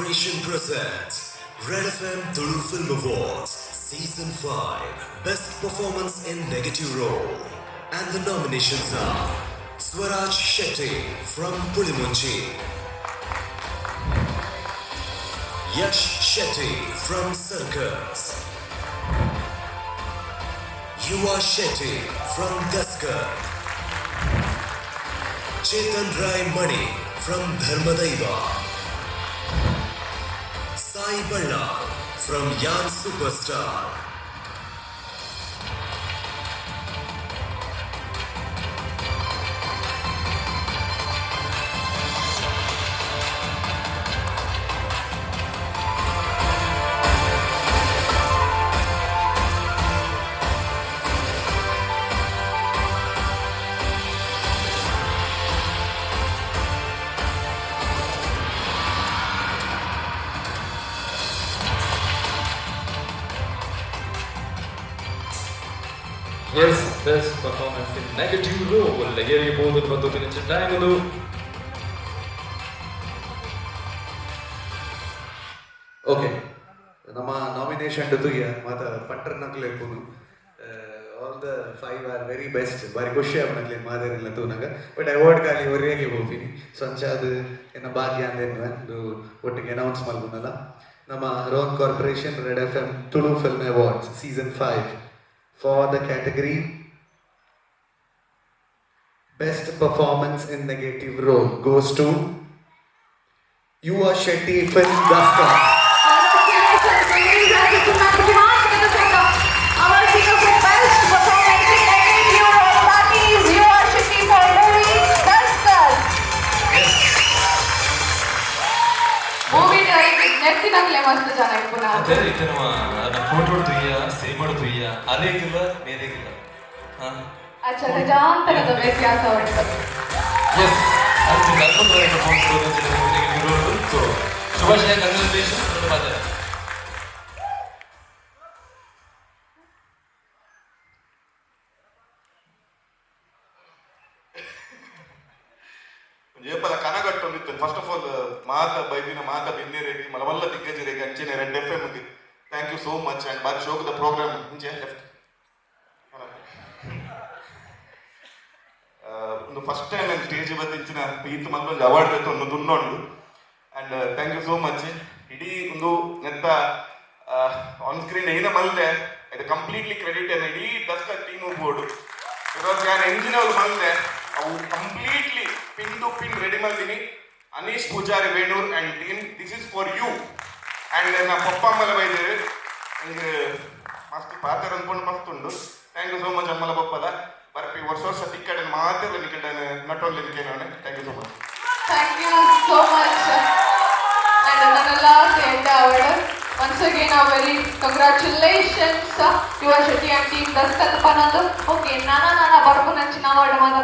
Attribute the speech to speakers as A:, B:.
A: Corporation presents Red FM Tulu Film Awards Season 5 Best Performance in Negative Role. And the nominations are Swaraj Shetty from Pulimunchi, Yash Shetty from Circus, Yuva Shetty from Daskat, Chetan Rai Mani from Dharmadaiva, Sai Ballal from Yan Superstar.
B: Yes, best performance in negative role ಏರಿಗೆ ಬಹುದು ಬಂದು ಟೈಮುಲು.
C: Okay, ನಮ್ಮ nomination ತೂಯ ಮಾತ ಪಂಟರ್ನಕ್ಲೆ ಇಪ್ಪುನು. All the five are very best. ಬಾರಿ ಖುಷಿ ಆಪುನಕ್ಲೆ ಮಾದೇರಿಲ್ಲ ತೂನಗ. But award ಖಾಲಿ ಒರಿಯಾಗೆ ಪೋಪಿನಿ. ಸೊ ಅಂಚಾದ್ ಎನ್ನ ಭಾಗ್ಯ ಅಂದೇನು ಒಂದು ಒಟ್ಟಿಗೆ ಅನೌನ್ಸ್ ಮಲ್ಪುನಲ್ಲ. ನಮ್ಮ Rohan corporation red F M Tulu Film Awards Season 5 for the category Best Performance in Negative Role goes to Yuva Shetty, film Daskat.
D: Congratulations, ladies and gentlemen. Our king of the best performance in negative role, that is Yuva Shetty for movie Daskat. Movie ನೆತ್ತಿನಕ್ಲೆ ಮಸ್ತ್ ಜನ ಇಪ್ಪುನ.
B: ಅದೇ ಇತ್ತೆ ನಮ್ಮ photo ತುಯ್ಯ, ಸೇಮಡು ತುಯ್ಯ, ಅರೇಗಿಲ್ಲ ಮೇರೆಗಿಲ್ಲ. ಹಾ.
D: ಅಚ್ಚ, ನಿಜಾಂತರದ ವ್ಯತ್ಯಾಸ ಉಂಟು.
B: S, ಅದು ಅದ್ಭುತವಾದ ಪರ್ಫಾರ್ಮೆನ್ಸ್. ಸೊ ಶುಭಾಶಯ, ಕಂಗ್ರಾಚುಲೇಷನ್. ಮಾತಾಡ.
E: ಏಪಲ ಕನಗಟ್ಟೊಂದಿತ್ತು. ಫಸ್ಟ್ ಆಫ್ ಆಲ್ ಮಾತ ಬೈದಿನ ಮಾತ ಬಿನ್ನೇರಿಗೆ, ಮಲವಲ್ಲ ದಿಗ್ಗಜರಿಗೆ, ಅಂಚೆನೆ red F M thank you so much. And ಬಾರಿ ಶೋಕದ ಪ್ರೋಗ್ರಾಮ್. ಇಂಚೆ ಲೆಫ್ಟ್. ಒಂದು ಫಸ್ಟ್ ಟೈಮ್ ನಾನು ಸ್ಟೇಜ್ ಬತ್ತಿಂಚಿನ ಈತ್ ಮಲ್ಲೊಂದು ಅವಾರ್ಡ್ ಬೇಕು ಒಂದು ದುನ್ನೊಂಡು. And thank you so much. ಇಡೀ ಒಂದು ನೆತ್ತ ಆನ್ ಸ್ಕ್ರೀನ್ ಏನ ಮಲ್ದೆ, ಇದು ಕಂಪ್ಲೀಟ್ಲಿ ಕ್ರೆಡಿಟ್ ಅನ್ನ ಇಡೀ ದಸ್ಕ ಟೀಮ್ ಬೋರ್ಡು. Because ಯಾನ್ ಎಂಜಿನ್ ಮಲ್ದೆ, ಅವು completely pin to pin ready ಮಲ್ದಿನಿ Anish Poojary Venur and team. This is for you. And ನಾ ಪಪ್ಪ ಅಮ್ಮಲ ಬೈದೇವೆ, ಹಿಂಗೆ ಮಸ್ತ್ ಪಾತ್ರ ಅನ್ಕೊಂಡು ಮಸ್ತ್ ಉಂಡು. Thank you so much ಅಮ್ಮಲ ಪಪ್ಪಲ. ಬರ್ಪಿ ವರ್ಷ ವರ್ಷ ತಿಕ್ಕಡೆ ಮಾತ್ರ ನಿಕ್ಕಡೆ, not only. Thank you so much.
D: Thank you so much. And ನನ್ನ last end award. Once again, a very congratulations, Yuva Shetty and team Daskat ಪನೊಂದು. ಓಕೆ, ನಾನ ನಾನ ಬರ್ಪುನಂಚಿನ ಅವಾರ್ಡ್ ಮಾತ.